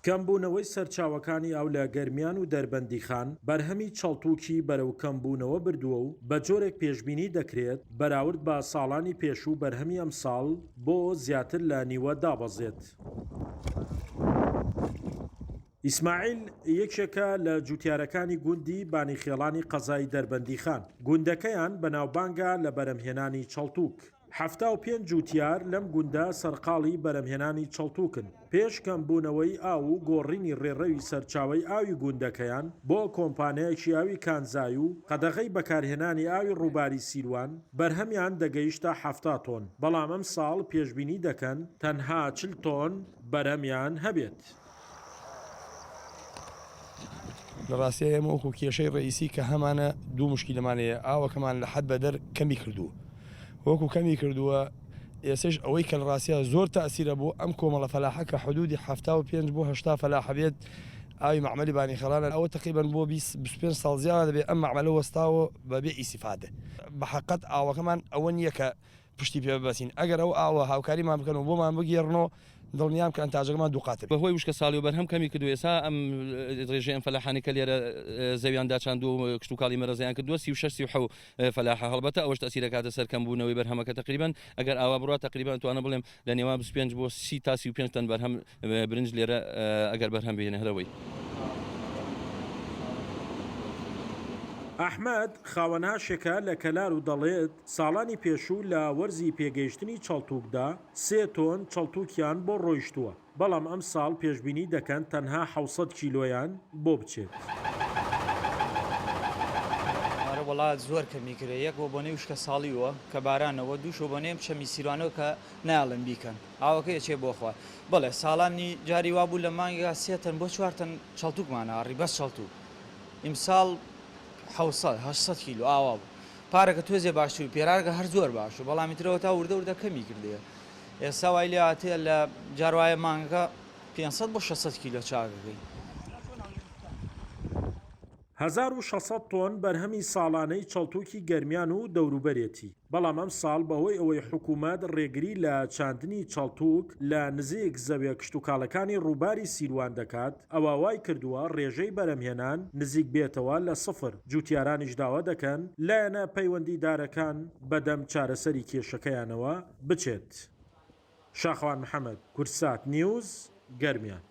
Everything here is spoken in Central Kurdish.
کەمبوونەوەی سەرچاوەکانی ئاو لە گەرمیان و دەربەندیخان بەرهەمی چەڵتووکی بەرەو کەمبوونەوە بردووە و بەجۆرێک پێشبینی دەکرێت بەراورد بە ساڵانی پێشوو بەرهەمی ئەمساڵ بۆ زیاتر لە نیوە دابەزێت. ئیسماعیل یەکێکە لە جوتیارەکانی گوندی بانیخێڵانی قەزای دەربەندیخان، گوندەکەیان بەناوبانگە لە بەرەمهێنانی چەڵتوک. 75 جوتیار لەم گوندە سەرقاڵی بەرەمهێنانی چەڵتوکن، پێش کەمبوونەوەی ئاو و گۆڕینی ڕێڕەوی سەرچاوەی ئاوی گوندەکەیان بۆ کۆمپانیایەکی ئاوی کانزای و قەدەغەی بەکارهێنانی ئاوی ڕووباری سیروان، بەرهەمیان دەگەیشتە 70 تۆن، بەڵام ئەمساڵ پێشبینی دەکەن تەنها 40 تۆن بەرهەمیان هەبێت. لە ڕاستیا ئێمە وەکو کێشەی ڕەئیسی کە هەمانە دوو موشکیلەمان هەیە ئاوەکەمان لە حەد بەدەر کەمی کردووە وەکو کەمی کردووە ئێسەش ئەوەی کە لە ڕاستیا زۆر تاسیرە بۆ ئەم کۆمەڵە فەلاحە کە حدودی 75 بۆ 80 فەلاحە بێت ئاوی مەعمەلی بانیخەڵانە ئەوە تقریبا بۆ 25 ساڵ زیادە دەبێت ئەم مەعمەلە وەستاوە بەبێ ئیسیفادە بە حەقەت ئاوەکەمان ئەوە نییە کە پشتی پێ ببەستین، ئەگەر ئەو ئاوە هاوکاریمان بکەن و بۆمان بگێڕنەوە دڵنیام کە ئەنتاجەکەمان دووقات دەبێت. بەهۆی وشکەساڵیەوە بەرهەم کەمی کردووە، ئێستا ئەم ڕێژەی ئەم فەلاحانەی کە لێرە زەویان داچاندووە و کشتوکاڵی مەرەزەیان کردووە 36 37 فەلاحە، هەڵبەتە ئەوەش تەئسیر ئەکاتە سەر کەمبوونەوەی بەرهەمەکە تەقریبەن ئەگەر ئاوا بڕوات تەقریبەن ئەتوانم بڵێم لە نێوان 25 بۆ 30 تا 35 تەن بەرهەم برنج لێرە ئەگەر بەرهەم بهێنێ هەر ئەوەی. ئەحمەد، خاوەن هاشێکە لە کەلار و دەڵێت، ساڵانی پێشوو لە وەرزی پێگەیشتنی چەڵتوکدا سێ تۆن چەڵتوکیان بۆ ڕۆیشتووە، بەڵام ئەمساڵ پێشبینی دەکەن تەنها 700 کیلۆیان بۆ بچێت. ئەرە وەڵا زۆر کەمی کرێ یەک بۆ بۆنەی وشکە ساڵیوە کە بارانەوە دووش بۆ بۆنەی ئەم چەمی سیروانەوە کە نایەڵن بیکەن ئاوەکەی ئەچێ بۆ خوار بەڵێ ساڵانی جاری وابوو لە مانگێکا سێ تەن بۆ چوار تەن چەڵتوکمان ئاڕی بەس چەڵتوک ئیمساڵ 700 800 کیلۆ ئاوا بوو پارەکە تۆزێ باشتر و پێرارەکە هەر زۆر باش و بەڵام ئیترەوە تا وردە وردە کەمی کردێ ئێستا وای لێ هاتیە لە جار وایە مانگەکە 500 بۆ 600 کیلۆ چاکەکەی. 1600 تۆن بەرهەمی ساڵانەی چەڵتوکی گەرمیان و دەوروبەرێتی، بەڵام ئەمساڵ بەهۆی ئەوەی حکومەت ڕێگری لە چاندنی چەڵتوک لە نزیک زەویە کشتوکاڵەکانی ڕووباری سیروان دەکات، ئەوە وای کردووە ڕێژەی بەرهەمهێنان نزیک بێتەوە لە سفر، جوتیارانیش داوا دەکەن لایەنە پەیوەندیدارەکان بەدەم چارەسەری کێشەکەیانەوە بچێت. شاخەوان محەمەد، کوردسات نیوز، گەرمیان.